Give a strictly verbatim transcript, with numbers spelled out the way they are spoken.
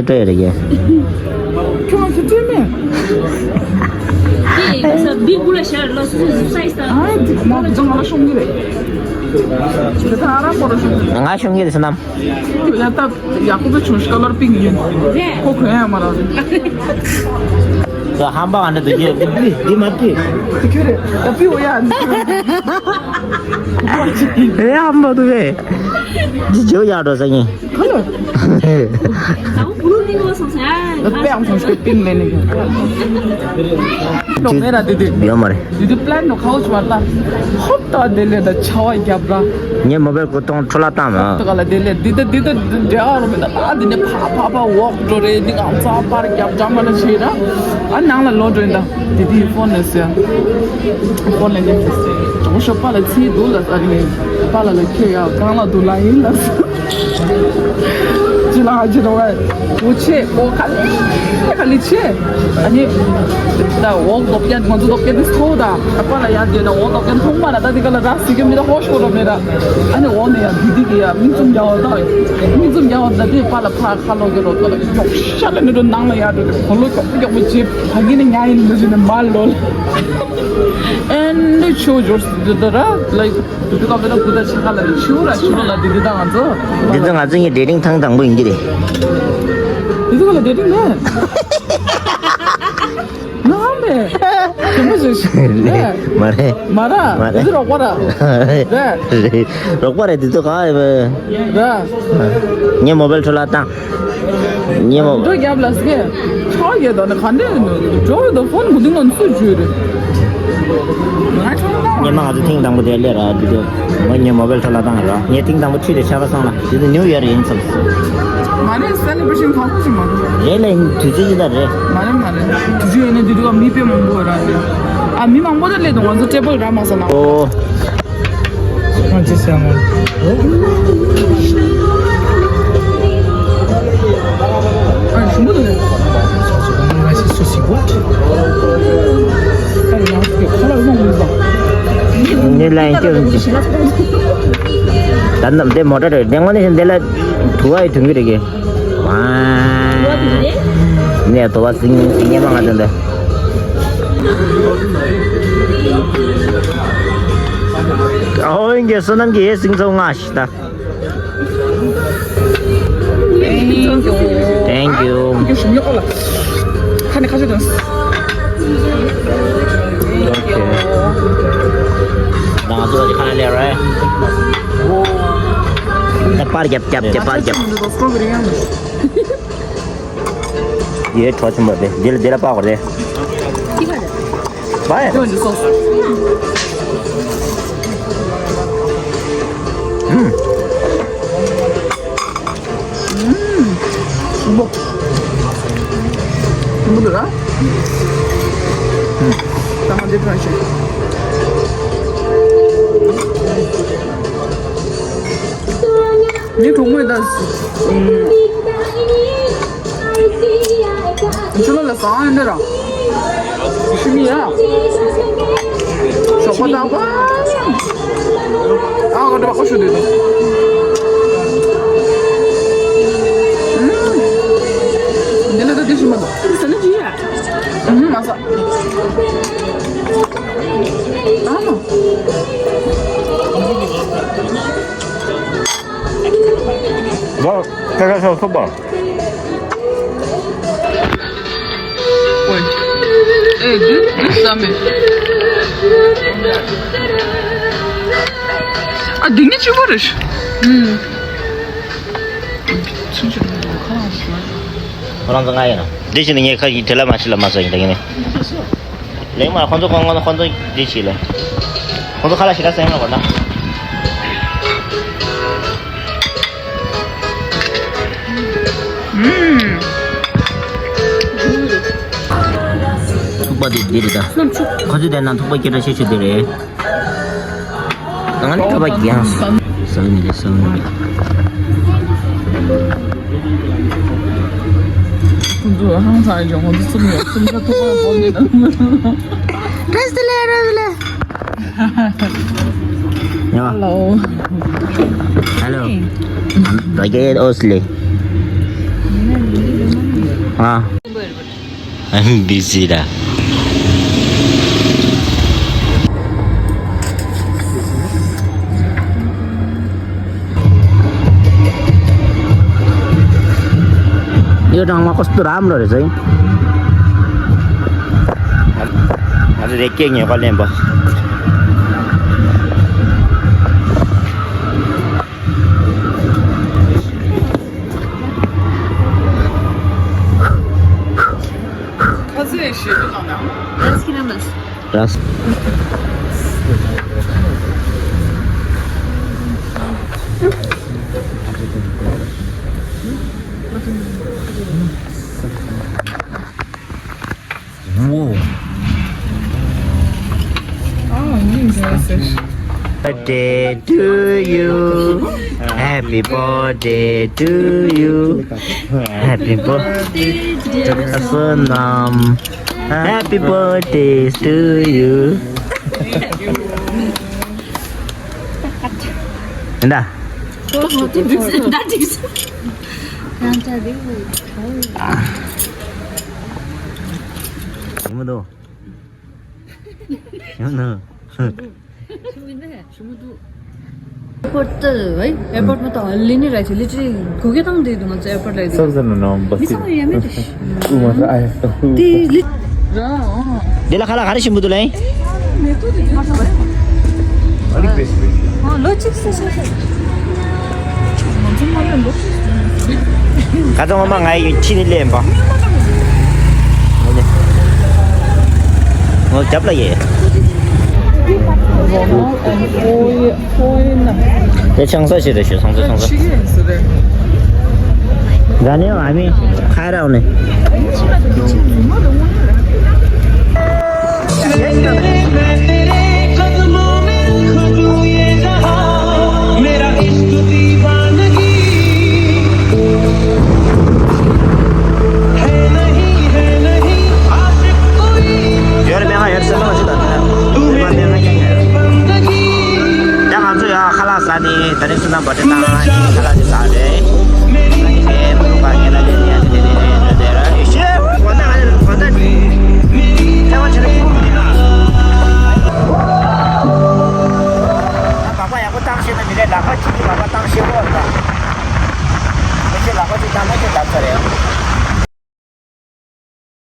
ལས་སྤྲོད་ཡོད་རེད་ཀྱི། ཁྱོད་ང་ཚོ་སྤྲོད་མེད། འདི་ས་འདི་དགུ་ལ་ཤར་ལ་སུ་སུ་སའི་ས། ཨ་འདི་མ་འདི་ཚོ་ང་ལ་ཤོང་གི་རེད། ད་ཨ་ར་པོ་ར་ཤོང་གི་རེད། ང་ཤོང་གི་རེད་ཟེར་ནམ། ཡ་ད་ཡག་པོ་ད་བྱུང་ཤི་ཀ་ལར་པིང་ཡིན། ཁོ་གོན་ཡ་མ་ར་རེད། ད་ཧམ་པ་ཨ་འདྲ་འདུག་གི་འདི་མ་ཀི། འདི་ཁྱོད་རེད་ད་པི་འོ་ཡ་འདི། ཨེ་ཧམ་པ་འདུག་གས། འདི་བརྗོད་ཡག་འགྲོ་ས་ཡིན། ཁ་ལ། དང་པོ་ལུག་ནི་ལོ་སོང་ས། ད་པེ་ཨང་སོང་ཤོ་པིང་ལེ་ནི། ལོ་མེ་ར་དེ་དེ། ཡོད་མ་རེད། དེ་དེ་པི་ལན་ནོ་ཁའོ་ཆུ་བར་ལ། ཧོབ་ཏ་དེ་ལེ་ད་ཆ་བ་རྒྱབ་ར། ངས་མོ་བེལ་ཀོ་ཏོང་འཕྲོ་བརླག་བཏང་མ། ཏ་ག་ལ་དེ་ལེ་དེ་ད་དེ་ད་འདྲ་རོ་མེ་ད་ཨ་དེ་ནས་ཕ་ཕ་ཕ་ཝོག་འགྲོ་རེད། དེ་ག་ཙ་པར་རྒྱབ་འགྲམ་མ་ན་ཆེ་ར། ཨ་ནང་ལ་ལོ་འགྲོ་ཡིན་ད། དེ་དེ་ཕོན་ལས་ཟེར། ཕོན་ལས་ནས་ཟེར། གྲོགས་ཤོ་པ་ལ་ཚིག་འདུག་ལ་ས་རིང་པ་ལ་ལ་ཁྱོད་ཡ་གང་ལ་འདུག་ལ་ཡིན་ལ་ས། ཅི་ལ་ཧ་ཅི་རོ་བ། འུ་ཆེ་ཨོ་ཁ་ལི་ཁ་ལི་ཆེ། ཨ་ནི་ད་འོག་རྡོག་རྒྱན་ང་ཚོ་རྡོག་རྒྱན་དེ་ཚོ་ད་ཨ་པ་ལ་ཡ་དེ་ན་འོག་རྡོག་རྒྱན་མཐོང་མ་ལ་ད་དེ་ག་ལ་ར་སི་གེ་མི་ད་ཧོ་ཤོ་རོ་མེ་ད། ཨ་ནི་འོག་ནས་ཡ་དི་དི་གི་ཡ་མིག་བཙུམ་རྒྱག་འོ་ད་མིག་བཙུམ་རྒྱག་འོ་ད་དེ་པ་ལ་ཕ་ཁ་ལོ་གི་རོ་ད་ལ་ཤོག་ཤ་ལ་མི་རོ་ནང་ལ་ཡ་འགྲོ་དེ་གོ་ལོ་ཤོག་ཤོག་མི་ཆེ་ཕ་གི་ནི་ཉ་ཡིན་མི་ཟིན་ནི་མ་ལོ་ལ། ཨེ་ནི་ཆོ་ཇོར་སི་དེ་ད་ར་ལ། དུ་དུ་ཀ་བེ་ལ་ཀུ་ད་ཆ་ཁ་ལ་ཆུ་ར་ཆུ་ར་ལ་དི་དི་ད་ང་ཚོ། འདི་ཚོ་ང་ཚོ་གཉིས་ཌེ་ཊིང་ཐེངས་དང་པོ་ཡིན་གྱི་རེད། དི་དི་ཀ་ལ་ཌེ་ཊིང་མེད། ང་ཧམ་མེད། དེ་མོ་ཞིག་རེད། མ་རེད། མ་ར། མ་རེད། དི་དི་རོགས་པ་ར། རེད། རེད། རོགས་པ་རེད་དི་དི་ག་ཡོད་པས། ར། ངས་མོ་བེལ་འཕྲོ་བརླག་བཏང་། ཉེ་མོ། འགྲོ་རྒྱབ་ལ་སྐད། ཆོག་ཡོད་དོ་ནི་ག་འདྲ་ཡིན་ནོ། འགྲོ་ཡོད་དོ་ཕོན་གུ་དིང་ལོ་ཚུར་འཇུས་རེད། ཉེ་མ་ང་ཚོ་ཐེངས་དང་པོ་དེ་སླེབས་ར་དུས་དུ། ངོ་ཉེ་མོ་བེལ་འཕྲོ་བརླག་བཏང་ར། ངས་ཐེངས་དང་པོ་ཁྲིད་དེ་ཆ་བ་སོང་ལ་དུས་དུ་ནིའུ་ཡར་ཡིན་ཚུལ། མ་རེད། སེ་ལེ་བྷ་རེ་ཤན་གང་ཚོད་ཅིག་མ་རེད། རེད་ལ་ཡིན་དུས་ཚོད་ཅི་ལྟར་རེད། མ་རེད་མ་རེད། དུས་ཚོད་ཡིན་ན་དུས་དུ་མི་དཔེ་མང་པོ་ར་རེད། ཨ་མི་མང་པོ་ད་སླེབས་དོ་ང་ཚོ་ཊེ་བལ་ར་མ་ས་ན། ཨོ། ཁྱོད་ཅི་ཟེར་ཡང་མ། ཨ་ཞུམ་པོ་འདུག་ལས། ཁ་ལག་མང་པོ་འདུག་ད་ནམ་དེ་མོ་ཊ་རེད་དེ་དངོས་གནས་བཞིན་དེ་ལ་དུ་བ་ཡི་དུང་གི་རེད་གི། ཝ། ནས་དུ་བ་སིང་སིང་ངེ་མ་ང་དོན་དུ། ཨོ་ཡིན་གྱི་བསོད་ནམས་ཀྱི་ཡེ་སིང་ཚོ་ང་ཞིག་ད། Thank you. ཁ་ནས་ཁ་ཤས་དང་། Okay. ད་ང་ཚོ་ཁ་ལ་ལེ་རེད། ད་པར་རྒྱབ་རྒྱབ་རྒྱབ་པར་རྒྱབ། ཡེ་གྲོགས་ཆེན་པོ་དེ་འདི་ལ་འདི་ལ་པགས་པ་རེད། ཅི་ག་རེད། Bye. Don't you so. ཨུམ། ཞིམ་པོ། ཞིམ་པོ་འདུག་ར། ཨུམ། ད་ང་འདི་ཕྲན་ཞིག་ངའི་གྲོགས་མོས་ད། ཨུམ། ཁྱོད་ལ་ལ་ཟ་ཡིན་ན་ར། ཤི་མི་ཡ། ཞོགས་པ་དག་པ། ཨ་ག་འདྲ་པ་ཤོད་དུས་དང་། འདི་ལ་ད་འདི་ཤི་མ་འདུག་ཟ་ན་ཅི་ཡ། ཨུ་ཧུ་མ་ཟ། ཨ་མ། ད་ཁ་ཁ་ཤོག་ཐུབ་པ། ཨོའི། ཨེ་འདི་འདི་ཟ་མེད། ཨ་འདི་ངས་གཅིག་པོ་རེད། ཨུམ། ཁོ་རང་ཚོ་ང་ཡིན་ནོ། འདི་བཞིན་ངས་ཁ་ཡིན་དེ་ལ་མ་ཤི་ལ་མ་ཟ་ཡིན་ད་ཡིན་ནི། ལེགས་མ་ཁོང་ཚོ་ཁོང་ཁོང་ཚོ་འདི་བྱིས་ལ། ཁོང་ཚོ་ཁ་ལ་ཞིག་ལ་སེང་ལ་གོ་ན། ཐུག་པ་དེ་འདི་རེད་ད། ཁོ་ཚོས་བསྡད་ན་ཐུག་པ་སྐད་གྲགས་ཆེ་ཤོས་དེ་རེད། ང་ནི་ཐུག་པ་རྒྱང་སོང་། ཟ་ནི་རེད་ཟ་ནི་རེད། ཁོང་ཚོ་ཧང་སང་ཡོད། ཁོང་ཚོ་གསུམ་ཡོད། གསུམ་ཆ་ཐུག་པ་བོར་ནས་ད། Hello. Hello. Hey. Roger Osley. Ah. I'm busy da. यो ठाउँमा कस्तो राम्रो रहेछ है। अझ रेके न्येको Lambo. Rest. Whoa. Oh, you enjoy this. Birthday to you. Happy birthday to you. Happy birthday, dear Sonam. Happy birthday to you. That is. ཞུ་མི་འདུག་ཞུ་མི་འདུག་ཞུ་མི་འདུག Airport ཏུ་ཨེ་airport མ་ཏོག་ལི་ནི་ར་ཅི་ལི་ཅི་གོ་གེ་དང་དེ་དུ་ང་ཚོ་airport ལ་དེ་སབ་སབ་ནོ་ནོ་བ་སི་མི་ས་ཡ་མེད་དེ་ཤི་ཨུ་མ་ས་ཨ་ཡ་ཏོ་དེ་ལི་ར་འོ་དེ་ལ་ཁ་ལ་ག་རེ་ཞུ་མི་འདུག་ལེ་མེ་ཏོ་དེ་ང་ཚོ་ཨ་ལི་པེ་སི་ཨ་ལོ་ཅིག་སེ་སེ་སེ། ཁ་ཚང་མ་ང་ཡི་ཕྱི་ནས་སླེབས་པ། ངོ་རྒྱབ་ལ་ཡེ། དེ་ཆང་ས་ཞིག་རེད་ཞུ་སང་ཚོ་སང་ཚོ། ད་ནི་ཨ་མི་ཁ་ར་ནི། ཡོད་རེད་མེད་ང་ཡོད་སེམས་པ་ཞིག་དང་ད་མེད་ང་ཡང་ཡོད། ཡང་ང་ཚོ་ཡང་ཁ་ལག་ཟ་ནི་ད་རིང་སུ་ན་བ་དེ་དང་ཁ་ལག་ཅིག་ཟ་རེད།